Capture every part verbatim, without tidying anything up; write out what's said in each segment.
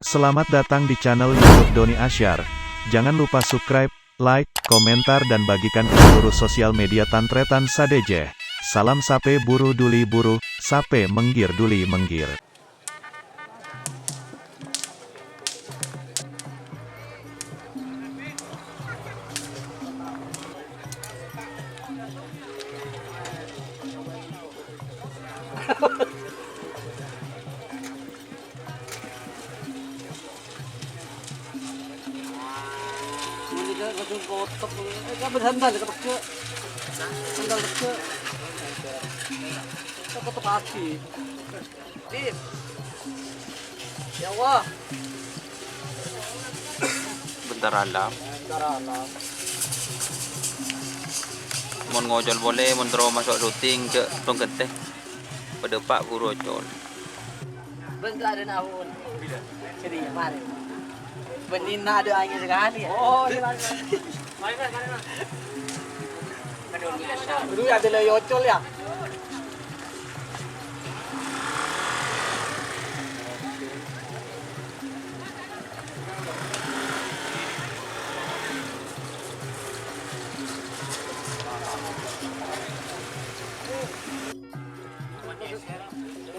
Selamat datang di channel YouTube Doni Asyar. Jangan lupa subscribe, like, komentar, dan bagikan ke seluruh sosial media tan-tarètan sadhâjâ. Salam sapè buru duli buru, sapè mèngghir duli mèngghir. Ya Allah. Bentar alam. Bentar alam. Mon ngocol polè, mon terro maso' syuting, jhâ' tong ghântè. Padâ pa' buru ocol. Bân tadâ' naon. Sini, mari. Bân Nina ada angin sekali ya. Oh, iya. Aduh, ada lagi ocol ya.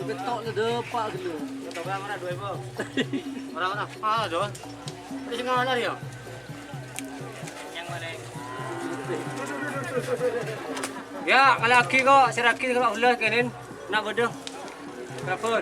Betok le depa' gitu. Ora, ora, dua ribu. Ora, ora. Ah, Don. Wis ngono ya. Ya, kalè aghi kok, sèraghi kok ulah kenen. Nak bodoh. Prabon.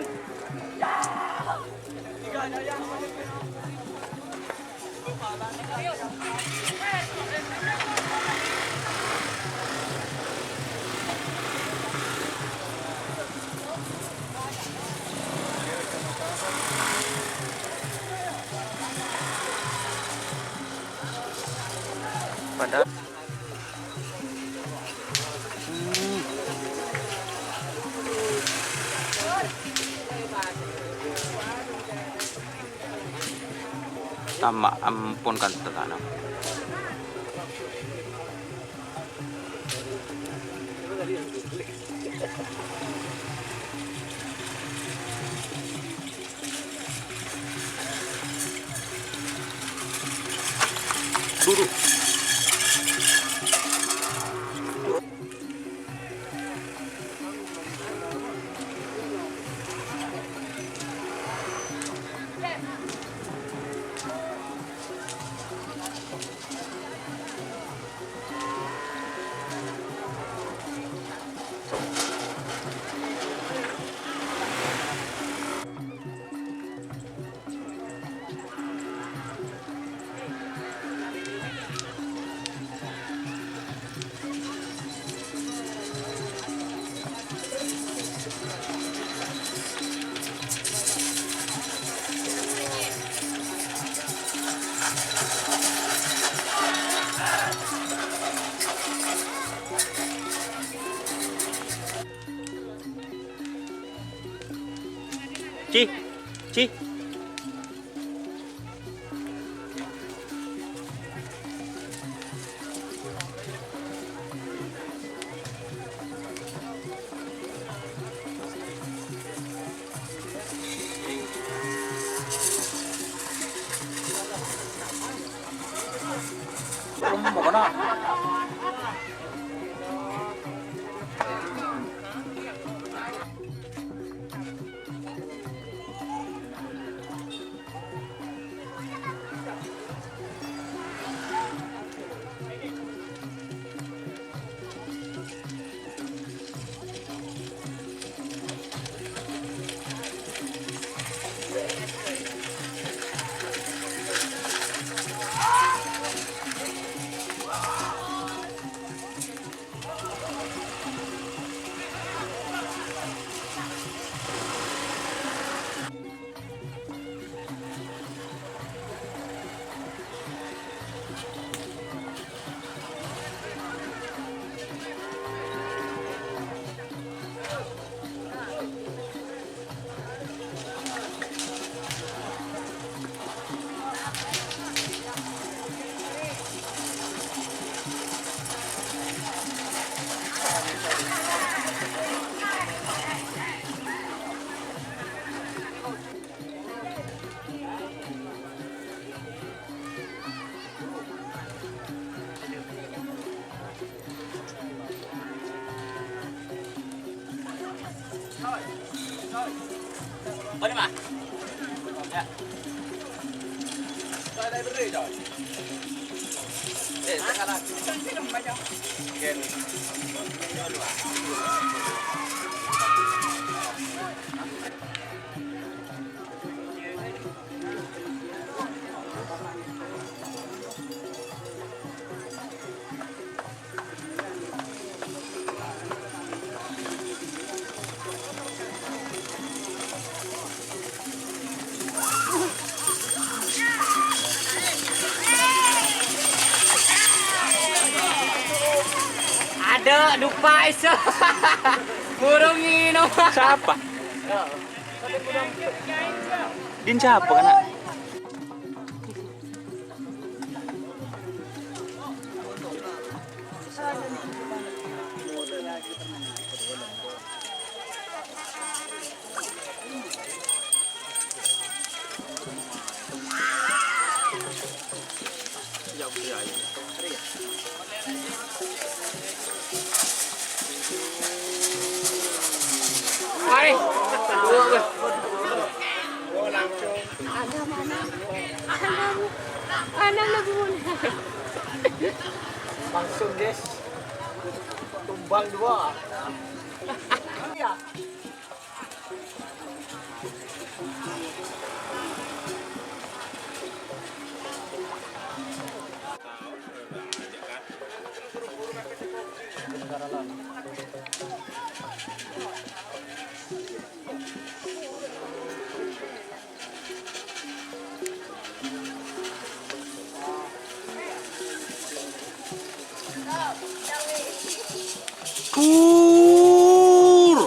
Padahal Tama' ampon kan tetana. Duduk. Ci, ci. Mana, Mas? Ya. Saya dah beri, Don. Eh, sekarang. Oke. Ada, lupa, iso. Burung minum. Siapa? Din siapa, kana'? Hai. Ada mana? Ada. Ada lagu mana? Langsung, guys. Tumbang dua. Iya. Pur.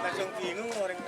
Langsung bingung orang.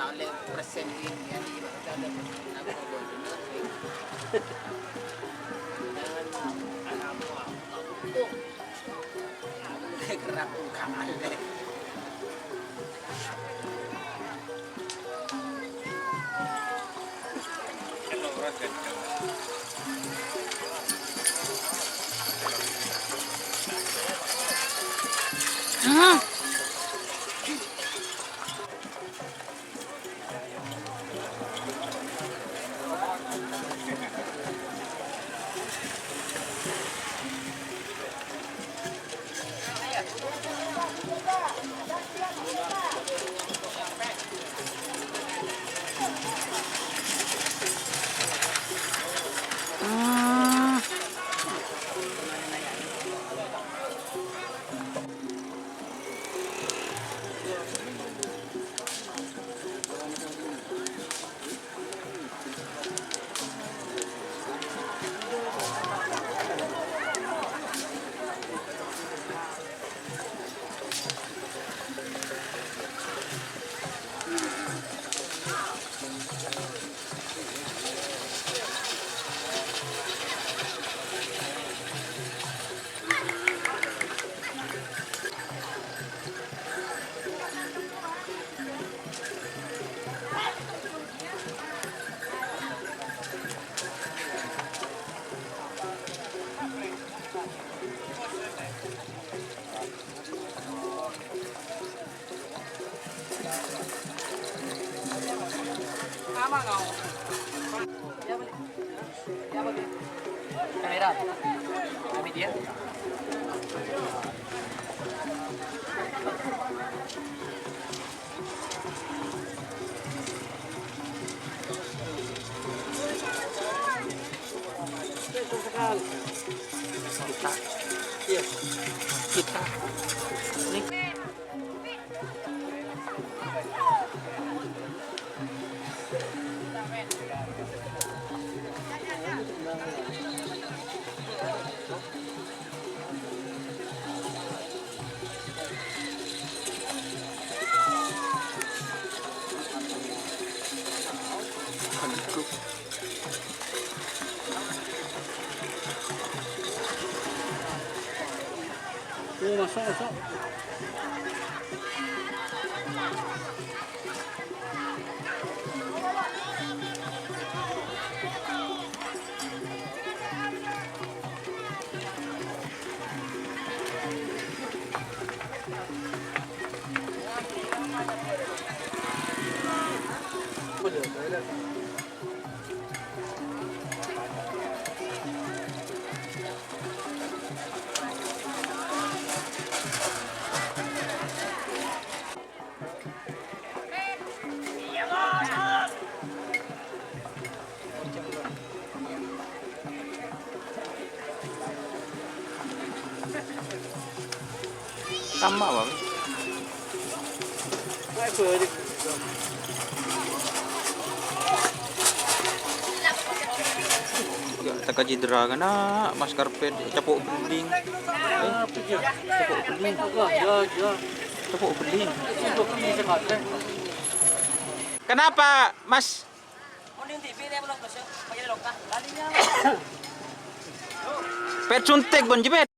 Kamera. Kami dia. Kita. Iya. Kita. Ini. Oh, masuk, masuk. Tama, Bang. Ya, teka cidra kana, Mas Karpet, cepok beling. Eh, cepok beling. Cepok beling. Kenapa, Mas? Pet suntik, Bon, jepit.